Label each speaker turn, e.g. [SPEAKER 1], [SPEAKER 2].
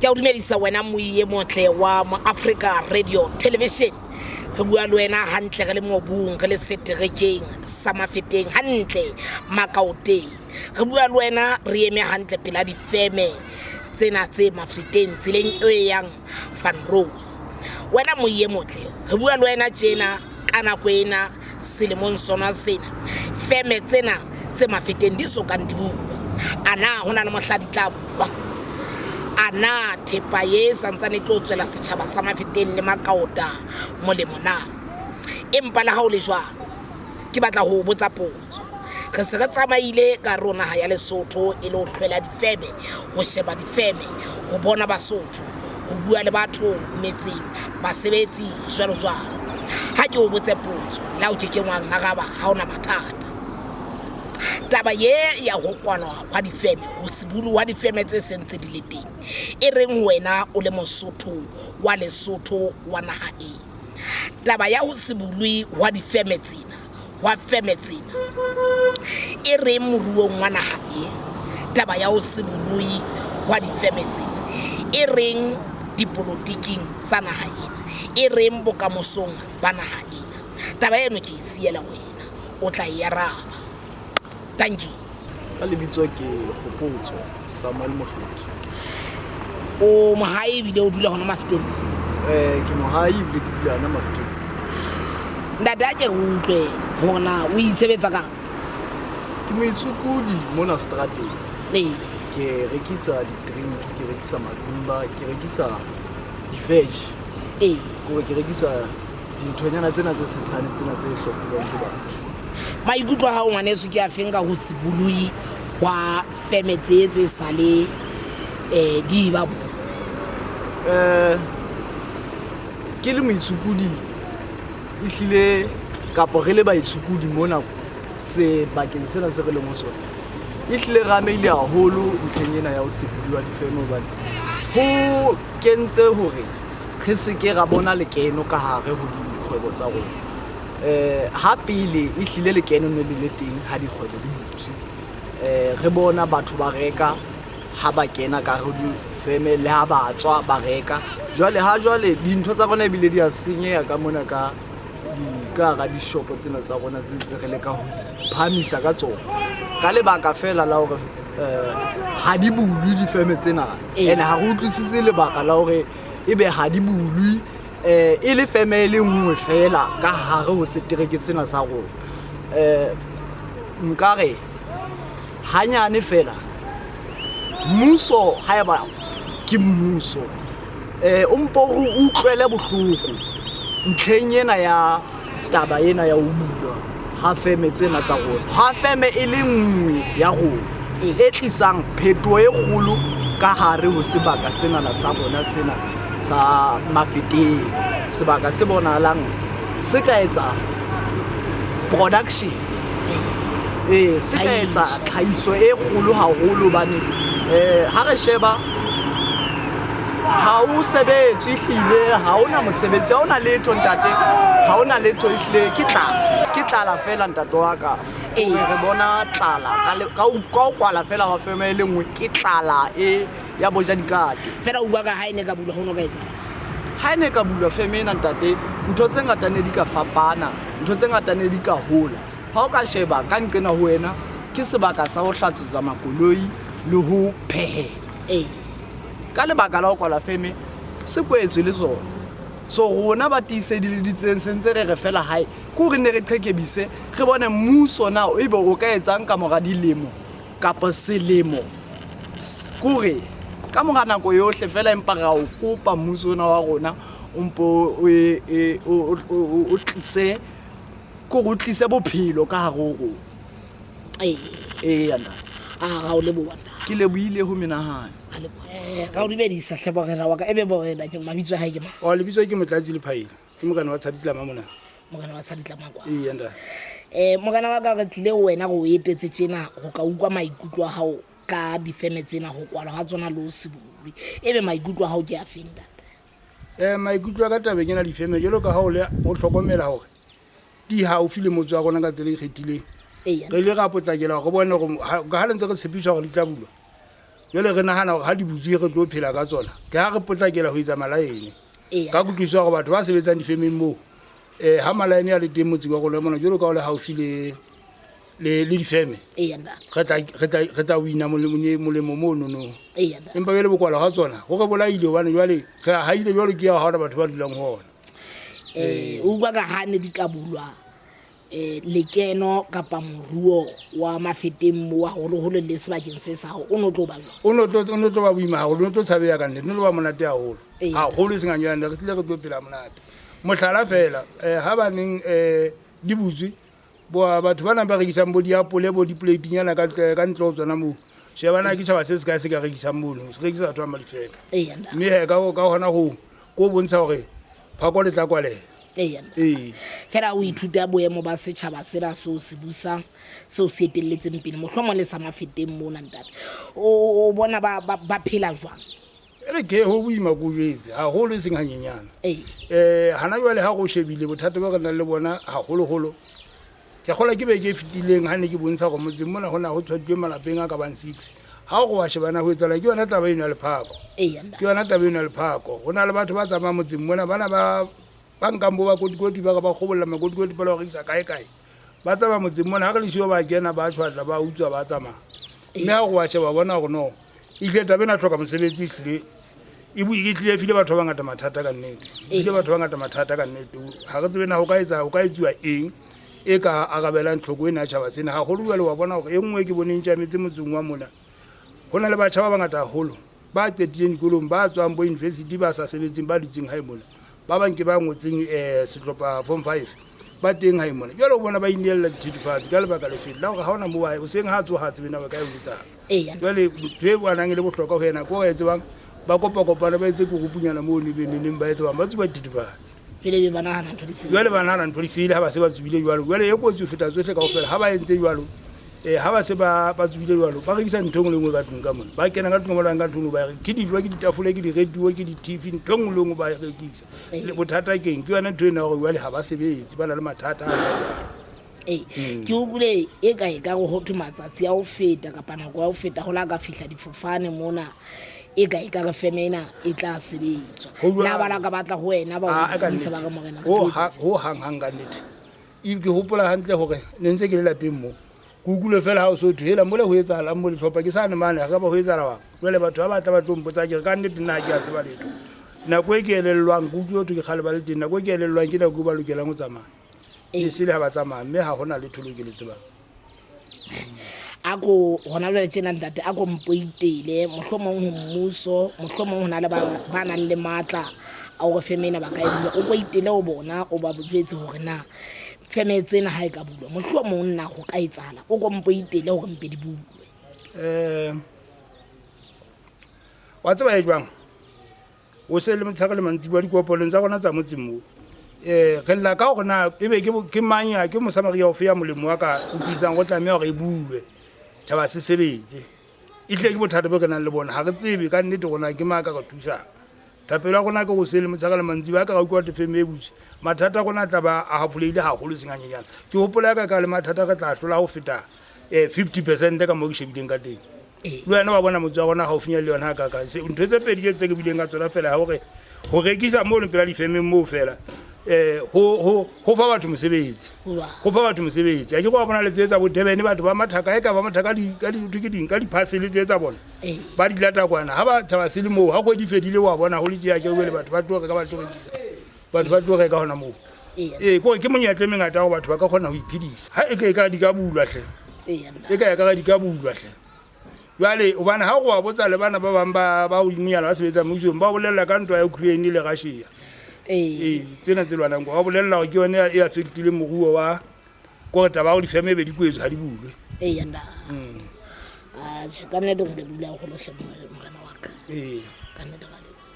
[SPEAKER 1] Ke a o dumedisa wena moiye motle wa Moafrika Radio Television. Re bua le wena hantle re le mobung, re le seterekeng sa Mafeteng hantle Makaoteng. Re bua le wena re eme hantle pela difeme tsena tse Mafeteng tseleng e yang Van Rooi. Wena moiye motle, re bua le wena tjena ka nako ena selemong sona sena. Feme tsena tse Mafeteng di so kang di bulwa. A na ho na le mohla di tla bulwa? A na thepa ye santsane e tlo tswela setjhaba sa Mafeteng le Makaota molemo na? Empa le ha ho le jwalo, ke batla ho o botsa potso. Re se re tsamaile ka hare ho naha ya Lesotho e le ho hlwela difeme, ho sheba difeme, ho bona Basotho, ho bua le batho metseng, basebetsi, jwalo jwalo. Ha ke o botse potso, le ha o ke keng wa ngaraba, ha o na mathata. Taba ye ya ho kwalwa hwa difeme, ho se bulwe hwa difeme tse seng tse di le teng, e reng ho wena o le Mosotho wa Lesotho wa naha ee? Taba ya ho se bulwe hwa difeme tsena, hwa feme tsena, e reng moruong wa naha e? Taba ya ho se bulwe hwa difeme tsena, e reng dipolotiking tsa naha ena? E reng bokamosong ba naha ena? Taba eno ke e siela wena, o tla e araba. Tanki.
[SPEAKER 2] Ka lebitso ke Kgopotso Samuel Mohloki.
[SPEAKER 1] O mohae ebile o dula hona Mafeteng?
[SPEAKER 2] Ke mohae ebile ke dula hona Mafeteng.
[SPEAKER 1] Ntate, a ke re utlwe hore na o itshebetsa kang?
[SPEAKER 2] Ke moitsukudi mona strateng.
[SPEAKER 1] Ee.
[SPEAKER 2] Ke rekisa di-drink, ke rekisa mazimba, ke rekisa di-veg.
[SPEAKER 1] Ee.
[SPEAKER 2] Kore ke rekisa dinthonyana tsena tse tshetshane tsena tse hlokuwang ke batho.
[SPEAKER 1] Maikutlo a hao ngwaneso ke a feng ka ho se bulwe hwa feme tse tse sale di ba bo?
[SPEAKER 2] Ke le moitshokodi ehlile kapo re le baitshokodi mona sebakeng sena se re leng ho sona, ehlile re amehile haholo ntlheng ena ya ho se bulwe ha difeme hobane ho kentse hore re se ke ra bona lekeno ka hare ho dikgwebo tsa rona. Ha pele ehlile lekeno ne le le teng ha dikgwebo di butswe, re bona batho ba reka ha ba kena ka hare ho difeme le ha ba tswa ba reka. Jwale ha jwale dintho tsa rona ebile di a senyeha ka mona ka ka hara dishopo tsena tsa rona tse ntse re leka ho phahamisa ka tsona ka lebaka fela la hore ha di bulwe difeme tsena. Ene ha re utlwisise lebaka la hore ebe ha di bulwe e le feme e le nngwe fela ka hare ho setereke sena sa rona. Nkare hanyane fela mmuso haeba ke mmuso o mpo o utlwele bohloko ntlheng ena ya taba ena ya ho bulwa ha feme tsena tsa rona. Ha feme e le nngwe ya rona e tlisang phetoho e kgolo ka hare ho sebaka senana sa rona sena sa Mafeteng, sebaka se bonahalang se ka etsa production, se ka etsa tlhahiso e kgolo haholo hobane ha re sheba ha o sebetse ehlile ha ona mosebetsi, ha ona letho ntate, ha ona letho ehlile ke tlala, ke tlala fela ntate wa ka. Re bona tlala ka ho kwala fela hwa feme e le nngwe ke tlala e ya boja dikate.
[SPEAKER 1] Fela o bua ka ha e ne ka bulwa ho no ka etsahala?
[SPEAKER 2] Ha e ne ka bulwa feme ena ntate, ntho tse ngata ne di ka fapana, ntho tse ngata ne di ka hola. Ha o ka sheba ka nqena ho wena ke sebaka sa ho hlatswetsa makoloi le ho phehela. Ka lebaka la ho kwala feme se kwetswe le sona. So rona ba tiiseditseng se ntse re re fela hae ke hore ne re qhekebise re bone mmuso na ebe o ka etsang ka mora dilemo kapa selemo, kore ka mora nako yohle fela empa ra o kopa mmuso ona wa rona o mpo o tlise, kore o tlise bophelo ka hare ho rona. Eya ntate.
[SPEAKER 1] Ra o leboha ntate.
[SPEAKER 2] Ke lebohile ho menahane.
[SPEAKER 1] Ra o dumedisa hle morena wa ka. Ebe morena ke mabitso a hae ke mang?
[SPEAKER 3] O lebitso ke Motlatsi Lephaile. Ke morena wa Tshaditlama mona.
[SPEAKER 1] Morena wa Tshaditlama kwa.
[SPEAKER 3] Eya ntate.
[SPEAKER 1] Morena wa ka re tlile ho wena re o etetse tjena ho ka utlwa maikutlo a hao ka difeme tsena ho kwalwa ha tsona le ho se bulwe. Ebe maikutlo a hao ke a feng ntate?
[SPEAKER 3] Maikutlo a ka tabeng ena difeme jwalo ka ha o le o hlokomela hore di haufi le motse wa rona ka tsela e ikgethileng. Re ile ra potlakela hore re bone hore ka ha le ntse re tshepiswa hore di tla bulwa. Jwale re nahana hore ha di butswe re tlo phela ka tsona. Ke ha re potlakela ho etsa malaene. Ka kutlwisiso ya hore batho ba sebetsang difemeng moo, ha malaene a le teng motseng wa rona mona, jwalo ka o le haufi le le le difeme, re tla wina molemo monono. Empa jwale bokwala hwa tsona ho re bolaile, hobane jwale re a haile jwalo ke ya ha hona batho ba dulang ho ona.
[SPEAKER 1] O utlwa ka ha ne di ka bulwa lekeno kapa moruo wa Mafeteng mo haholoholo le sebakeng se sa hao o no tlo ba jwang?
[SPEAKER 3] O no tlo ba boima haholo, o no tlo tshabeha ka nnete, o no tlo ba monate haholo. Haholo e seng hanyenyane, re tlile re tlo phela monate. Mohlala feela, ha ba neng di butswe, batho ba nang ba rekisang bo diapole bo dipoleitinyana ka ntle ho tsona moo, sheba na ke tjhaba se se kae se ka rekisang mono, se rekisa batho ba malifela. Mme he ka hona hoo, ko bontsha hore phako le tla kwaleha.
[SPEAKER 1] Ee. Fela o ithuta boemo ba setjhaba sena seo se busang, seo se etelletseng pele, mohlomong le sa Mafeteng mona, ntate. O bona ba phela jwang?
[SPEAKER 3] E re ke ho boima ko jwetse haholo e seng hanyenyana. Hana jwale ha go shebile bothata bo re nang le bona haholoholo, ke kgolwa ke beke e fetileng ha ne ke bontsha hore motseng mona ho na ho tshwaduwe malapeng a ka bang 6. Ha o re wa sheba na ho etsahala ke yona taba eno ya lephako. Ke yona taba eno ya lephako. Ho na le batho ba tsamayang motseng mona bana ba ba nkang bo bakotikoti ba re ba kgobolla makotikoti pele ba rekisa kae kae. Ba tsamaya motseng mona ha re le siyo ba kena ba tjhwatla ba utswa ba tsamaya. Mme ha o re wa sheba wa bona hore no ehlile taba ena hloka mosebetsi ehlile e ehlile e file batho ba bangata mathata ka nnete. E file batho ba bangata mathata ka nnete. Ha re tsebe na ho ka etsa ho ka etsuwa eng e ka arabelang tlhoko ena ya tjhaba sena. Haholo jwale wa bona hore e nngwe e ke boneng tjametse motseng wa mona, ho na le batjha ba bangata haholo ba qetileng dikolong, ba tswang bo university ba sa sebetseng, ba dutseng hae mona. Ba bang ke ba ngotseng sehlopha form 5 ba teng hae mona. Jwale o bona ba inehella dithethefatsi ka lebaka lefe? La hore ha hona moo hoseng ha tsoha ha tsebe na ba ka e o etsang. Jwale ntho e bonang e le bohlokwa ho yena ke hore e tsebang ba kopa-kopana ba etse kurupunyana moo ne neng ba etsa bang ba tsuba dithethefatsi.
[SPEAKER 1] Jwale be ba nahana ntho di sele.
[SPEAKER 3] Jwale ba nahana ntho di sele ha ba se ba tsubile jwalo. Jwale e kotsi ho feta tsohle kaofela ha ba entse jwalo, ha ba se ba tsubile jwalo, ba rekisa ntho e nngwe le nngwe ka tlung ka mona. Ba kena ka tlung ka mona, ba nka ntho e nngwe ba e ke dijo, ke ditafole, ke di-radio, ke di-TV, ntho e nngwe le nngwe ba e rekisa. Bothata keng? Ke yona ntho ena ya hore jwale ha ba sebetse, ba na le mathata a jwalo.
[SPEAKER 1] Ee, ke utlwile e ka e ka re ho thwe matsatsi a ho feta kapa nako ya ho feta ho la ka fihla difofane mona, e ka e ka re feme ena e tla sebetswa. Na ba la ka batla ho wena ba o tsebisa ba re morena re tlo etsa
[SPEAKER 3] Ho hang hang ka nnete. E ke hopola hantle hore ne ntse ke le lapeng moo. Ke utlwile fela ha o so thwe hela mole ho etsahalang mo lehlopha ke sane mane ha ka ba ho etsahala bang. Jwale batho ba batla ba tlo mpotsa ke re ka nnete nna ha ke a tseba letho. Nako e ke elellwang ke utlwile ho thwe ke kgale ba le teng, nako e ke elellwang ke nako e ba lokelang ho tsamaya. E sele ha ba tsamaya mme ha hona letho leo ke le tsebang.
[SPEAKER 1] A ko hona jwale tjena ntate, a ko mpoitele mohlomong ho mmuso, mohlomong ho na le ba nang le matla a hore feme ena ba ka e bula. O ko itele ho bona, o ba jwetse hore na feme tsena ha e ka bulwa mohlomong na ho ka etsahala. O ko mpoitele hore mpe di bulwe.
[SPEAKER 3] Wa tseba e jwang? Hoseng le motshehare le mantsiboya dikopanong tsa rona tsa motseng moo. Re lla ka hore na ebe ke mang ya, ke Mosamaria ofe ya molemo wa ka utlwisisang hore tlameha hore e bulwe, tjhaba se sebetse. Ehlile ke bothata bo re nang le bona, ha re tsebe ka nnete hore na ke mang a ka re thusang. Thapelo ya rona ke hoseng le motshehare le mantsiboya, ha ka ra utlwa hothwe feme e butswe, mathata a rona a tla ba a hafolehile haholo eseng hanyenyane. Ke hopola ya ka ka le mathata re tla hlola ho feta 50% ka moo ke shebileng ka teng. Le wena wa bona motse wa rona haufinyane le yona hakakang. Ntho tse pedi tse ke buileng ka tsona fela ya hore ho rekisa mono pela difemeng moo fela, ho fa batho mosebetsi. Ho fa batho mosebetsi. Ha ke re wa bona le tse tsa bo Durban, batho ba matha kae ka ba matha ka dintho ke ding, ka di-parcel tse tsa bona. Ba di lata kwana. Ha ba tjhaba se le moo, ha kgwedi e fedile wa bona ho le tje, ha ke re jwale batho ba tlo reka, ba tlo rekisa. Batho ba tlo reka hona moo. Ee, ke hore ke monyetla e mengata ya hore batho ba ka kgona ho iphedisa. Ha e ka e ka di ka bulwa hle. E ka e ka di ka bulwa hle. Jwale hobane ha o wa botsa le bana ba bang ba hodimonyana ba sebetsang mmusong, ba bolella ka ntwa ya Ukraine le Russia. Ee, tsena tse lwanang kwa, ba bolella hore ke yone e affectileng moruo wa kore taba ya hore difeme e be di kwetswe ha di bulwe.
[SPEAKER 1] Eya nna. Atjhe, ka nnete re lebohile haholo hle morena wa ka.
[SPEAKER 3] Ee.
[SPEAKER 1] Ka nnete ra leboha.